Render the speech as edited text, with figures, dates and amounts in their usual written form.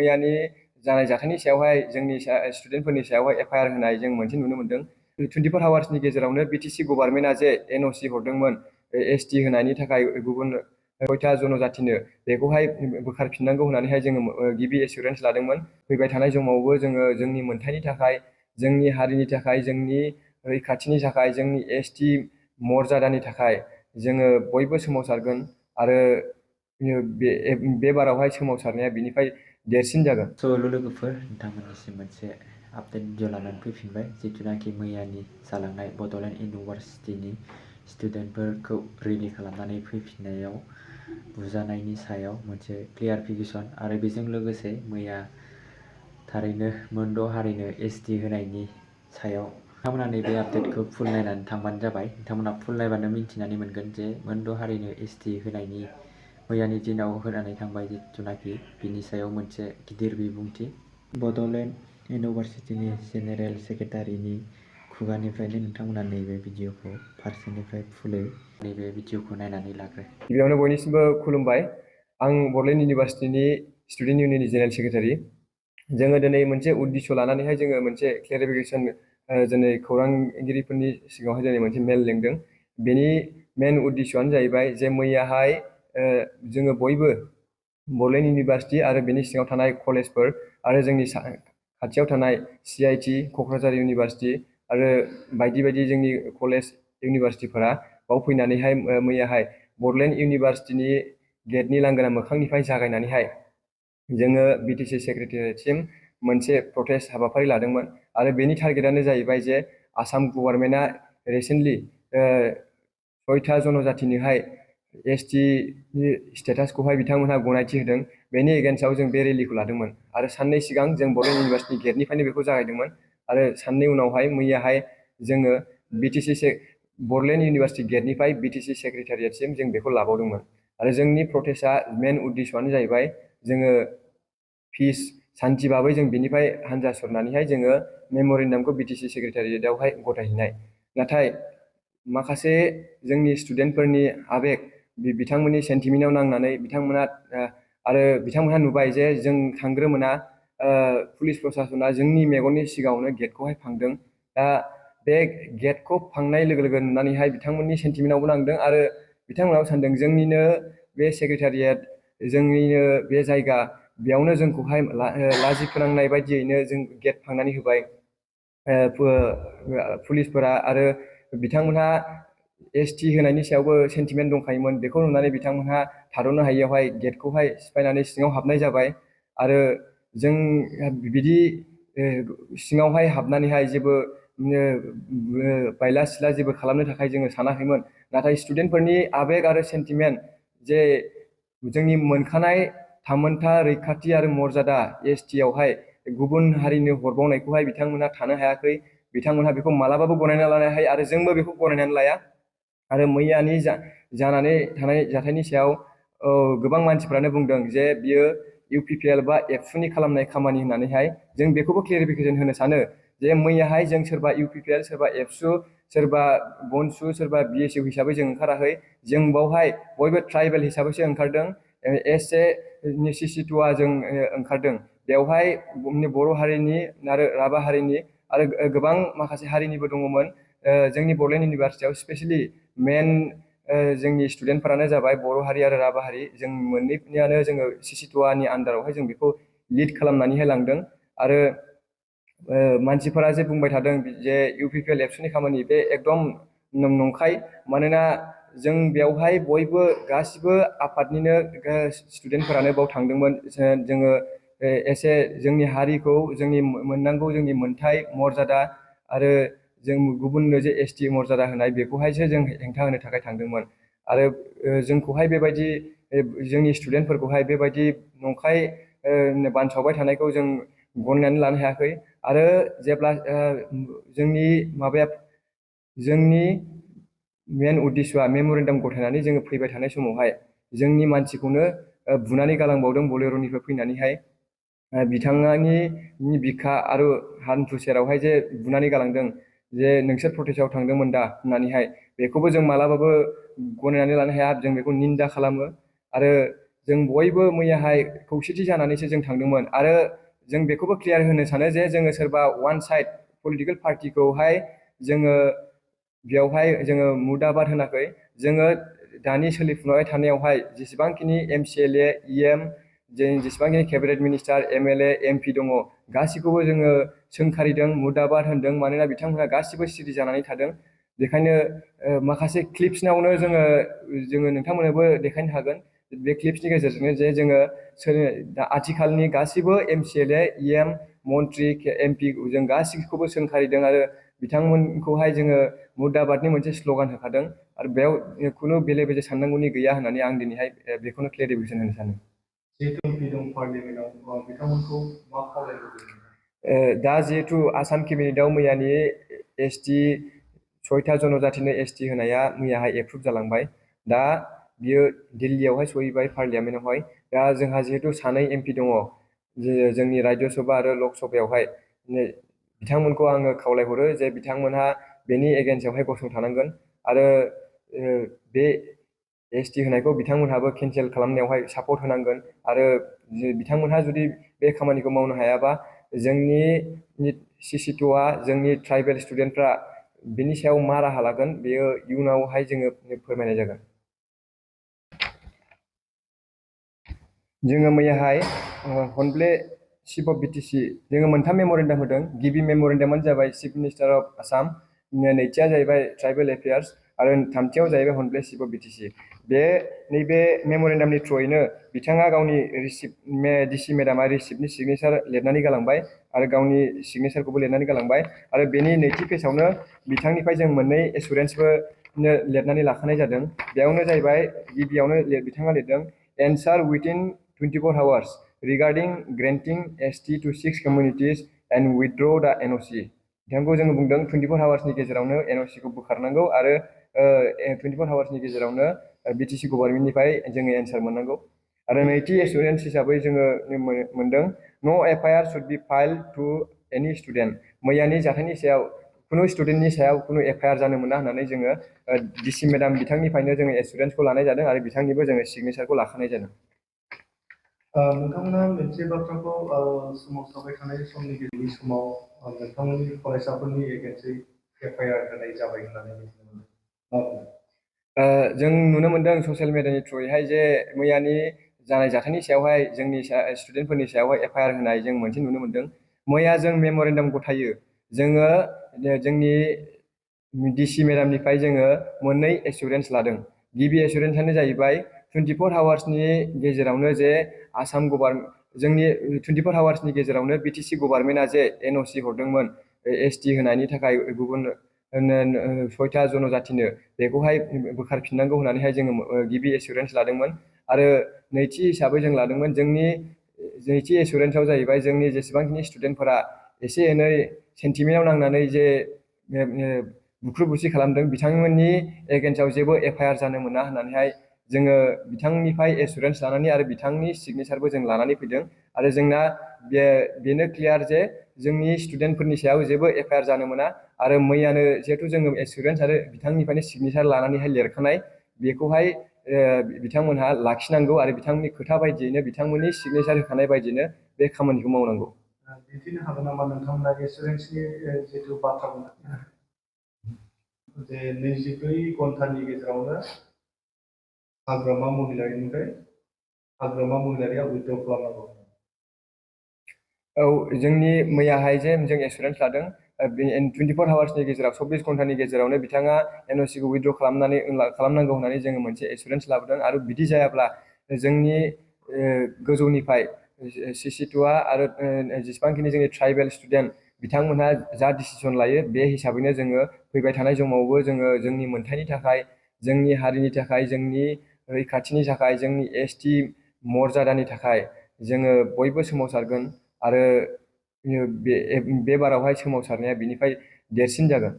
मैयानि जानाय जाथायनि सायावहाय जोंनि स्टुडेन्टफोरनि सायावहाय FIR होनाय जों मोनसे नुनो मोन्दों। 24 आवार्सनि गेजेरावनो BTC गभर्नमेन्टआ जे NOC हरदोंमोन ST होनायनि थाखाय गुबुन 6था जनजातिनो बेखौहाय बोखारफिननांगौ होननानैहाय जोङो गिबि एसुरेन्स लादोंमोन। फैबाय थानाय समावबो जोङो जोंनि मोन्थायनि थाखाय, जोंनि हारिनि थाखाय, जोंनि रैखाथिनि थाखाय, जोंनि ST मर्यादानि थाखाय जोङो बयबो सोमावसारगोन आरो बे बारावहाय सोमावसारनाया बिनिफ्राय देरसिन जागोन। लोगोफोर, नोंथांमोननिसिम मोनसे आपडेट भिडिअ लानानै फैफिनबाय, जिथुनाखि मैयानि जालांनाय बड'लेण्ड इउनिभार्सिटिनि स्टुडेन्टफोरखौ रेलि खालामनानै फैफिननायाव बुजानायनि सायाव मोनसे क्लियारिफिकेसन आरो बेजों लोगोसे मैया थारैनो मोनद' हारिनो ST होनायनि सायाव नोंथांमोना नैबे आपडेटखौ फुल नायनानै थांबानो जाबाय। नोंथांमोना फुल नायबानो मिन्थिनानै मोनगोन जे मोनद' हारिनो ST होनायनि मैयानि दिनाव होनानै थांबाय जिथुनाखि बिनि सायाव मोनसे गिदिर बिबुंथि बड'लेण्ड इउनिभार्सिटिनि जेनेरेल सेक्रेटारिनि खुगानिफ्रायनो नोंथांमोना नैबे भिडिअखौ फारसेनिफ्राय फुलै नैबे भिडिअखौ नायनानै लाग्रो। गिबियावनो बयनिसिमबो खुलुमबाय। आं बड'लेण्ड इउनिभार्सिटिनि स्टुडेन्ट इउनियननि जेनेरेल सेक्रेटारि। जोङो दिनै मोनसे उद्दिस' लानानैहाय जोङो मोनसे क्लेरिफिकेसन दिनै खौरांगिरिफोरनि सिगाङावहाय दिनै मोनसे मेल लिंदों। बेनि मेन उद्दिस'आनो जाहैबाय जे मैयाहाय जोङो बयबो बड'लेण्ड इउनिभार्सिटि आरो बेनि सिङाव थानाय कलेजफोर आरो जोंनि खाथियाव थानाय CIT, क'क्राझार इउनिभार्सिटि आरो बायदि बायदि जोंनि कलेज इउनिभार्सिटिफोरा बाव फैनानैहाय मैयाहाय बड'लेण्ड इउनिभार्सिटिनि गेटनि लांगोना मोखांनिफ्राय जागायनानैहाय जोङो BTC सेक्रेटारियेटसिम मोनसे प्रटेस्ट हाबाफारि लादोंमोन आरो बेनि टारगेटआनो जाहैबाय जे आसाम गभर्नमेन्टआ रिसेन्टलि 6था जनजातिनोहाय ST स्टेटासखौहाय बिथांमोनहा गनायथि होदों। बेनि एगेन्स्टआव जों बे रेलिखौ लादोंमोन आरो साननै सिगां जों बड'लेण्ड इउनिभार्सिटि गेटनिफ्रायनो बेखौ जागायदोंमोन आरो साननै उनावहाय मैयाहाय जोङो बड'लेण्ड इउनिभार्सिटि गेटनिफ्राय BTC सेक्रेटारियेटसिम जों बेखौ लाबावदोंमोन आरो जोंनि प्रटेस्टआ मेन उद्दिस'आनो जाहैबाय जोङो पिस सान्थि भाबै जों बिनिफ्राय हान्जा सुरनानैहाय जोङो मेम'रेन्डामखौ BTC सेक्रेटारियेटआवहाय गथायहैनाय। नाथाय माखासे जोंनि स्टुडेन्टफोरनि आबेग बिथांमोननि सेन्टिमेन्टआव नांनानै बिथांमोनहा नुबाय जे जों थांग्रोमोना पुलिस प्रसासना जोंनि मेगननि सिगाङावनो गेटखौहाय फांदों। दा बे गेटखौ फांनाय लोगो लोगो नुनानैहाय बिथांमोननि सेन्टिमेन्टआवबो नांदों आरो बिथांमोनाबो सानदों जोंनिनो बे सेक्रेटारियेट, जोंनिनो बे जायगा, बेयावनो जोंखौहाय लाजि फोनांनाय बायदियैनो जों गेट फांनानै होबाय पुलिसफोरा आरो बिथांमोनहा ST होनायनि सायावबो सेन्टिमेन्ट दंखायोमोन। बेखौ नुनानै बिथांमोनहा थाद'नो हायियावहाय गेटखौहाय सिफायनानै सिङाव हाबनाय जाबाय आरो जों बिदि सिङावहाय हाबनानैहाय जेबो बायला सिला जेबो खालामनो थाखाय जोङो सानाखैमोन। नाथाय स्टुडेन्टफोरनि आबेग आरो सेन्टिमेन्ट जे जोंनि मोनखानाय थामोनथा रैखाथि आरो मर्यादा ST आवहाय गुबुन हारिनो हरबावनायखौहाय बिथांमोनहा थानो हायाखै। बिथांमोनहा बेखौ मालाबाबो गनायना लानो हाया आरो जोंबो बेखौ गनायनानै लाया आरो मैयानि जानानै थानाय जाथायनि सायाव गोबां मानसिफ्रानो बुंदों जे बियो UPPL बा एबसुनि खालामनाय खामानि होननानैहाय। जों बेखौबो क्लेरिफिकेसन होनो सानो जे मैयाहाय जों सोरबा UPPL, सोरबा एबसु, सोरबा बनसु, सोरबा BSU हिसाबै जों ओंखाराखै। जों बावहाय बयबो ट्राइबेल हिसाबैसो ओंखारदों। SA नेसेसिटुआ जों ओंखारदों। बेवहाय बर' हारिनि आरो राभा हारिनि आरो गोबां माखासे हारिनिबो दङमोन। जोंनि बड'लेण्ड इउनिभार्सिटियाव स्पेसियेलि मेन जोंनि स्टुडेन्टफोरानो जाबाय बर' हारि आरो राभा हारि। जों मोननैनियानो जोङो सिसिटुवानि आन्दारावहाय जों बेखौ लिड खालामनानैहाय लांदों आरो मानसिफोरा जे बुंबाय थादों जे UPPL एबसुनि खामानि, बे एकदम नंखाय। मानोना जों बेवहाय बयबो गासिबो आफादनिनो स्टुडेन्टफोरानो बाव थांदोंमोन। जोङो एसे जोंनि हारिखौ, जोंनि मोननांगौ जोंनि मोनथाय मर्यादा आरो जों गुबुननो जे ST मर्यादा होनाय बेखौहायसो जों हेंथा होनो थाखाय थांदोंमोन आरो जोंखौहाय बेबायदि जोंनि स्टुडेन्टफोरखौहाय बेबायदि नंखाय बानसावबाय थानायखौ जों गनायनानै लानो हायाखै आरो जेब्ला जोंनि मेन उद्दिस'आ मेम'रेन्डाम गथायनानै जोङो फैबाय थानाय समावहाय जोंनि मानसिखौनो बुनानै गालांबावदों बलेर'निफ्राय फैनानैहाय। बिथांनि बिखा आरो हान्थु सेरावहाय जे बुनानै गालांदों जे नोंसोर प्रटेस्टआव थांदोंमोन दा होननानैहाय, बेखौबो जों मालाबाबो गनायनानै लानो हाया। जों बेखौ निन्दा खालामो आरो जों बयबो मैयाहाय खौसेथि जानानैसो जों थांदोंमोन आरो जों बेखौबो क्लियार होनो सानो जे जोङो सोरबा वान साइड पलिटिकेल पार्टिखौहाय जोङो बेयावहाय जोङो मुदाबाद होनाखै। जोङो दानि सोलिफुबाय थानायावहाय जेसेबांखिनि MCLA EM जों जेसेबांखिनि केबिनेट मिनिस्टार MLA MP दङ गासैखौबो जोङो सोंखारिदों मुदाबाद होनदों मानोना बिथांमोनहा गासिबो सिरि जानानै थादों। बेखायनो माखासे क्लिप्सनावनो जोङो नोंथांमोननोबो देखायनो हागोन बे क्लिप्सनि गेजेरजोंनो जे जोङो आथिखालनि गासिबो MCLA EM मन्त्रि MP जों गासिखौबो सोंखारिदों आरो बिथांमोनखौहाय जोङो मुदाबादनि मोनसे स्ल'गान होखादों आरो बेयाव खुनु बेले बेजे साननांगौनि गैया होननानै आं दिनैहाय बेखौनो क्लेरिफिकेसन होनो सानो। दा जिहेतु आसाम केबिनेटआव मैयानि ST 6था जनजातिनो ST होनाया मैयाहाय एप्रुभ जालांबाय। दा बियो दिल्लीयावहाय सहैबाय पार्लियामेन्टआवहाय। दा जोंहा जिहेतु सानै MP दङ जोंनि राज्य सभा आरो लक सभायावहाय बिथांमोनखौ आङो खावलायहरो जे बिथांमोनहा बेनि एगेन्स्टआवहाय गसंथानांगोन आरो बे ST होनायखौ बिथांमोनहाबो केन्सेल खालामनायावहाय सापर्ट होनांगोन आरो बिथांमोनहा जुदि बे खामानिखौ मावनो हायाबा जोंनि CC2आ जोंनि ट्राइबेल स्टुडेन्टफ्रा बिनि सायाव मा राहा लागोन बेयो इयुनावहाय जोङो फोरमायनाय जागोन। जोङो मैयाहाय हनब्ले चिफ अफ BTC जोङो मोनथाम मेम'रेन्डाम होदों। गिबि मेम'रेन्डामानो जाबाय चिफ मिनिस्टार अफ आसाम, नैथिया जाहैबाय ट्राइबेल एफेयार्स आरो थामथियाव जाहैबाय हनब्ले चिफ अफ BTC। नैबे मेम'रेन्डामनि थ्रुयैनो बिथाङा गावनि DC मेडामा रिसिप्टनि सिगनेसार लिरनानै गालांबाय आरो गावनि सिगनेसारखौबो लिरनानै गालांबाय आरो बेनि नैथि पेजावनो बिथांनिफ्राय जों मोननै एसुरेन्सबो लिरनानै लाखानाय जादों। बेयावनो जाहैबाय गिबियावनो बिथाङा लिरदों एन्सार उइथिन 24 hours regarding granting ST to 6 communities and withdraw the NOC। बिथांखौ जोङो बुंदों 24 hoursनि गेजेरावनो NOC खौ बोखारनांगौ आरो 24 hoursनि गेजेरावनो BTC गभर्नमेन्टनिफ्राय जोङो एन्सार मोननांगौ। आरो नैथि एसुरेन्स हिसाबै जोङो मोनदों no FIR should be filed to any student. मैयानि जाथायनि सायाव खुनु स्टुडेन्टनि सायाव खुनु FIR जानो मोना होननानै जोङो DC मेडाम बिथांनिफ्रायनो जोङो एसुरेन्सखौ लानाय जादों आरो बिथांनिबो जोङो सिगनेसारखौ लाखानाय जादों। नोंथांमोना मोनसे बाथ्राखौ सोमावसारबाय थानाय समनि गेजेरनि समाव नोंथांमोननि फरायसाफोरनि एगेन्स्टै FIR होनाय जाबाय होननानै मिथिनो मोनदों। जों नुनो मोनदों ससियेल मिडियानि थ्रुयैहाय जे मैयानि जानाय जाथायनि सायावहाय जोंनि स्टुडेन्टफोरनि सायावहाय FIR होनाय जों मोनसे नुनो मोनदों। मैया जों मेम'रेन्डाम गथायो जोङो जोंनि DC मेडामनिफ्राय जोङो मोननै एसुरेन्स लादों। गिबि एसुरेन्सआनो जाहैबाय 24 hoursनि गेजेरावनो जे आसाम गभर्नमेन्ट जोंनि 24 hoursनि गेजेरावनो BTC गभर्नमेन्टआ जे NOC हरदोंमोन ST होनायनि थाखाय गुबुन 6था जनजातिनो बेखौहाय बोखारफिननांगौ होननानैहाय जोङो गिबि एसुरेन्स लादोंमोन आरो नैथि हिसाबै जों लादोंमोन जोंनि नैथि एसुरेन्सआव जाहैबाय जोंनि जेसेबांखिनि स्टुडेन्टफोरा एसे एनै सेन्टिमेन्टआव नांनानै जे बुख्रु बुसि खालामदों बिथांमोननि एगेन्स्टआव जेबो FIR जानो मोना होननानैहाय जोङो बिथांनिफ्राय एसुरेन्स लानानै आरो बिथांनि सिगनेसारबो जों लानानै फैदों आरो जोंना बेनो क्लियार जे जोंनि स्टुडेन्टफोरनि सायाव जेबो FIR जानो मोना आरो मैयानो जिहेथु जोङो एसुरेन्स आरो बिथांनिफ्रायनो सिगनेसार लानानैहाय लिरखानाय बेखौहाय बिथांमोनहा लाखिनांगौ आरो बिथांमोननि खोथा बायदियैनो बिथांमोननि सिगनेसार होखानाय बायदियैनो बे खामानिखौ मावनांगौ। दिन्थिनो हागोन नामा नोंथांमोना एसुरेन्सनि जिथु बाथ्रा बुंदों जे 24 घन्टानि गेजेरावनो हाग्रामा महिलारिया उइथड्र खालामनांगौ? औ जोंनि मैयाहाय जे जों एसुरेन्स लादों 24 hoursनि गेजेराव 24 घन्टानि गेजेरावनो बिथाङा NOC खौ उइथड्र खालामनांगौ होननानै जोङो मोनसे एसुरेन्स लाबोदों आरो बिदि जायाब्ला जोंनि गोजौनिफ्राय CC2आ आरो जेसेबांखिनि जोंनि ट्राइबेल स्टुडेन्ट बिथांमोनहा जा डिसिसन लायो बे हिसाबैनो जोङो फैबाय थानाय समावबो जोङो जोंनि मोन्थायनि थाखाय जोंनि हारिनि थाखाय जोंनि रैखाथिनि थाखाय जोंनि ST मर्यादानि थाखाय जोङो बयबो सोमावसारगोन आरो बे बारावहाय सोमावसारनाया बिनिफ्राय देरसिन जागोन।